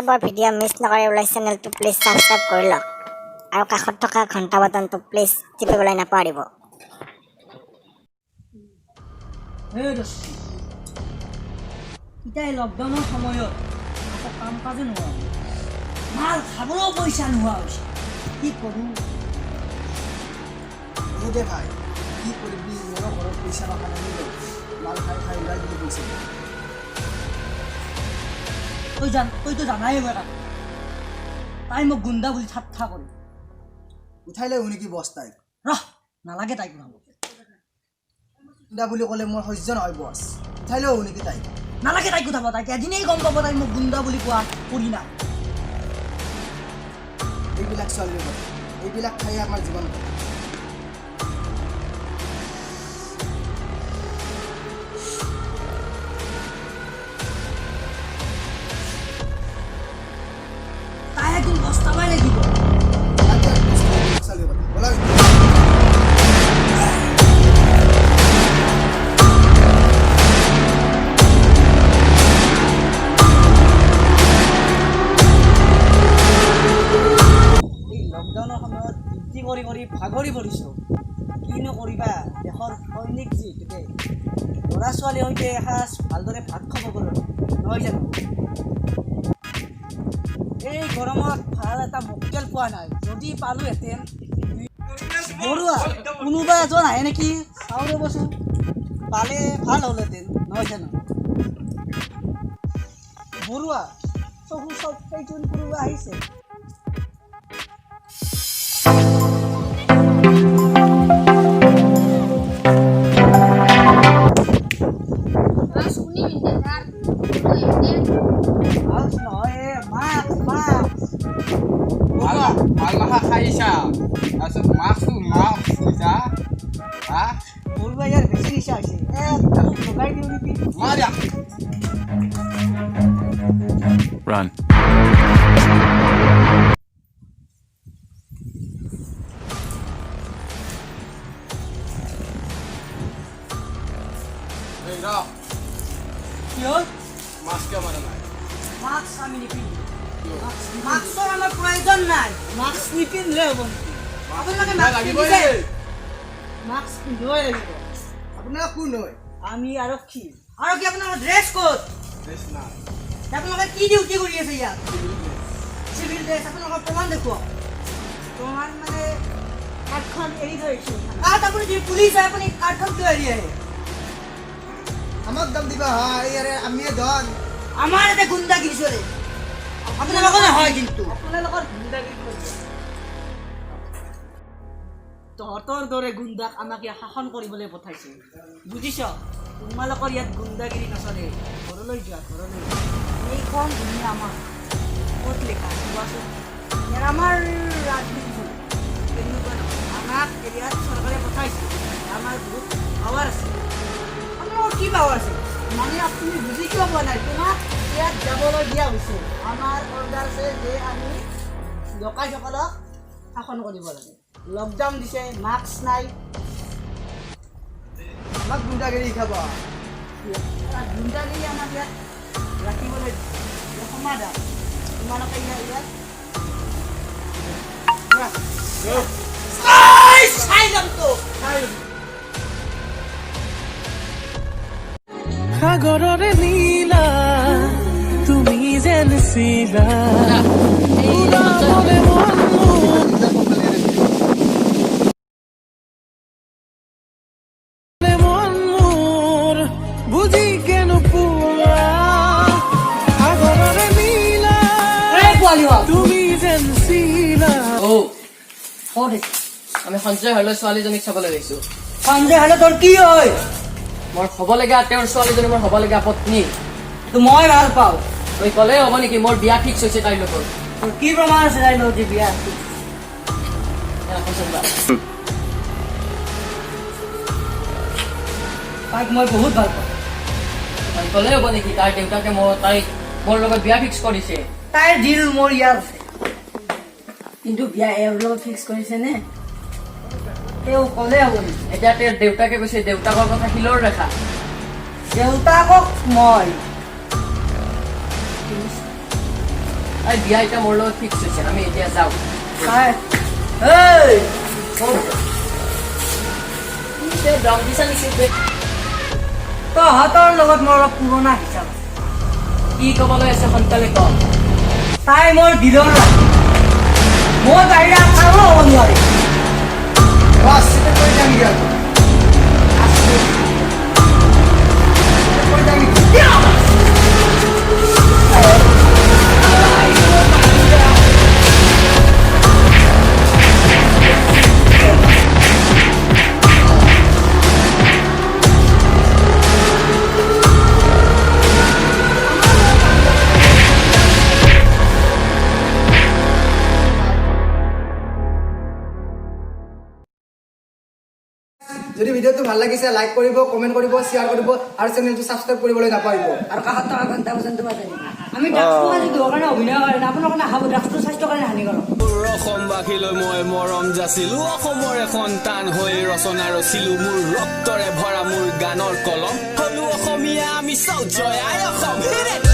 টাইপৰ video' miss নকৰিবলৈ চেনেলটো প্লিজ ছাবস্ক্ৰাইব কৰি লওক আৰু কাষত থকা ঘণ্টা বাটনটো প্লিজ টিপিবলৈ নাপাহৰিব। হে দস্তি, এতিয়া এই লকডাউনৰ সময়ত একো কাম কাজে নোহোৱা হ'ল। মাল খাবলৈও পইচা নোহোৱা হৈছে, কি কৰোঁ? এই দে ভাই, কি কৰিবি? মোৰো ঘৰত পইচা ৰখা নাই। মাল খাই খাই ওলাই দিলি পইচা। তই জান, তইতো জানাই মই তাক, তাই মোক গুণ্ডা বুলি ঠাট্টা কৰে। উঠাই লৈ আহোঁ নেকি বছ তাইক? ৰহ, নালাগে তাইক উঠাব। গুণ্ডা বুলি ক'লে মোৰ সহ্য নহয় বছ। উঠাই লৈ আহোঁ নেকি তাইক? নালাগে তাইক উঠাব। তাইক এদিনেই গম পাব তাই মোক গুণ্ডা বুলি কোৱা পৰিণাম। এইবিলাক ছোৱালীৰ কথা, এইবিলাক খাই আমাৰ জীৱন। তাই এদিন পস্তাবই লাগিব। বাদ দে এইবিলাক ছোৱালীৰ কথা, ব'লা। এই লকডাউনৰ সময়ত ডিউটি কৰি কৰি ভাগৰি পৰিছোঁ। কিনো কৰিবা, দেশৰ সৈনিক যিহেতুকে ল'ৰা ছোৱালীৰ সৈতে এসাঁজ ভালদৰে ভাত খাব পাৰোঁ, নহয় জানো? এই গৰমত ভাল এটা মক্কেল পোৱা নাই। যদি পালোহেঁতেন। বৰুৱা, কোনোবা এজন আহে নেকি চাওঁ ৰ'বচোন। পালে ভাল হ'লহেঁতেন, নহয় জানো? বৰুৱা, চকু চব কেইজন কোনোবা আহিছে। মাস্ক কোনে পিন্ধে ছাৰ? কোনে পিন্ধে? মাস্ক নহয় হে, মাস্ক মাস্ক। মাল বৰুৱা। মাল মাখা খাইছা, তাৰপিছত মাস্কটো মাস্ক দিছা হা? বৰুৱা, ইয়াৰ বেছি নিচা হৈছে। এ লগাই দিওঁ নেকি? মাৰ ইয়াক। Run. এই ৰ। কি হ'ল? মাস্ক কিয় মাৰা নাই? মাস্ক আমি নিপিন্ধো। মাস্কৰ আমাৰ প্ৰয়োজন নাই। মাস্ক নিপিন্ধিলে হ'ব নেকি? আপোনালোকে মাস্ক লাগিবই। পিন্ধিছে? মাস্ক পিন্ধিবই লাগিব। আপোনাৰ কোন হয়? আমি আৰক্ষী। আৰক্ষী, আপোনালোকৰ ড্ৰেছ ক'ত? ড্ৰেছ নাই। আপোনালোকে কি ডিউটি কৰি আছে ইয়াত? Civil dress. আপোনালোকৰ প্ৰমাণ দেখুৱাওক। প্ৰমাণ মানে কাৰ্ডখন এৰি থৈ আহিছোঁ। কাৰ্ড, আপুনি যদি পুলিচ হয়, আপুনি কাৰ্ডখন কিয় এৰি আহে? আমাক দাম দিবা হা? ইয়াৰে আমিয়ে ধন। আমাৰ ইয়াতে গুণ্ডাগিৰি চলে, আপোনালোকৰ নহয় কিন্তু। আপোনালোকৰ গুণ্ডাগিৰি কৰিব। তহঁতৰ দৰে গুণ্ডাক আমাক ইয়াত শাসন কৰিবলৈ পঠাইছে, বুজিছ? তোমালোকৰ ইয়াত গুণ্ডাগিৰি নচলে। ঘৰলৈ যোৱা, ঘৰলৈ যোৱা। এইখন দুনীয়া আমাৰ। ক'ত লিখা আছে কোৱাচোন? ইয়াত আমাৰ ৰাজনীতি চলে, তেনেকুৱা নহয়। আমাক ইয়াত চৰকাৰে পঠাইছে। আমাৰ বহুত পাৱাৰ আছে। আপোনালোকৰ কি পাৱাৰ আছে? মানে আপুনি বুজি কিয় পোৱা নাই? তোমাক ইয়াত যাবলৈ দিয়া হৈছে। আমাৰ অৰ্ডাৰ আছে যে আমি ডকাইতসকলক শাসন কৰিব লাগে। লকডাউন দিছে, মাস্ক নাই। আমাক গুণ্ডাগিৰি শিকাব? গুণ্ডাগিৰি আমাক ইয়াত ৰাখিবলৈ দিছে। ইয়াৰ সমাধান তোমালোকে ইয়াত যোৱা। চাই ল'ম তোক, চাই ল'ম। সাগৰৰে নীলা তুমি যেন চিলা উৰাবলে মন মোৰ, মন মোৰ বুজি কেনো পোৱা। সাগৰৰে নীলা এই পোৱালিহঁত। তুমি যেন চিলা। অ। ক'ত আহিছে? আমি সঞ্জয় হলৰ ছোৱালীজনীক চাবলৈ আহিছো। সঞ্জয় হ'লে তোৰ কি হয়? মোৰ হ'বলগীয়া, তেওঁৰ ছোৱালীজনী মোৰ হ'বলগীয়া পত্নী। তো মই ভাল পাওঁ। তই ক'লেই হ'ব নেকি? মোৰ বিয়া ফিক্স হৈছে তাইৰ লগত। তোৰ কি প্ৰমাণ আছে তাইৰ লগত যে বিয়া আছে? ৰাখোচোন বা। তাইক মই বহুত ভাল পাওঁ। তই ক'লেই হ'ব নেকি? তাইৰ দেউতাকে মোৰ তাইক মোৰ লগত বিয়া ফিক্স কৰিছে। তাইৰ দিল মোৰ ইয়াত আছে। কিন্তু বিয়া এওঁৰ লগত ফিক্স কৰিছে নে? তেওঁ ক'লে হ'ব নেকি? এতিয়া তেওঁৰ দেউতাকে কৈছে, দেউতাকৰ কথা শিলৰ ৰেখা। দেউতাকক মই তাই বিয়া এতিয়া মোৰ লগত ফিক্স হৈছে, আমি এতিয়া যাওঁ। এই। ড্ৰাগ দিছা নেকি বে? তহঁতৰ লগত মোৰ অলপ পুৰণা হিচাপ আছে। কি ক'বলৈ আছে সোনকালে ক। তাই মোৰ দিলৰ ৰাণী। মোৰ বাহিৰে আৰু কাৰো হ'ব নোৱাৰে। বাছ, এতিয়া কৰি যাম নেকি আৰু? কৰি যাম নেকি? যদি ভিডিঅ'টো ভাল লাগিছে, লাইক কৰিব, কমেণ্ট কৰিব, শ্বেয়াৰ কৰিব আৰু চেনেলটো ছাবস্ক্ৰাইব কৰিবলৈ নাপাহৰিব। আৰু কাষত থকা ঘণ্টা পৰ্যন্ত বাজাই দিব। আমি ড্ৰাগছটো আজি কিহৰ কাৰণে অভিনয় কৰে আপোনাৰ কাৰণে নাখাব। ড্ৰাগছটো স্বাস্থ্যৰ কাৰণে হানিকাৰক। অসমবাসীলৈ মই মৰম যাচিলো। অসমৰে সন্তান হৈ ৰচনা ৰচিলো। মোৰ ৰক্তৰে ভৰা মোৰ গানৰ কলম। হলো অসমীয়া আমি চৌ, জয় আই অসম।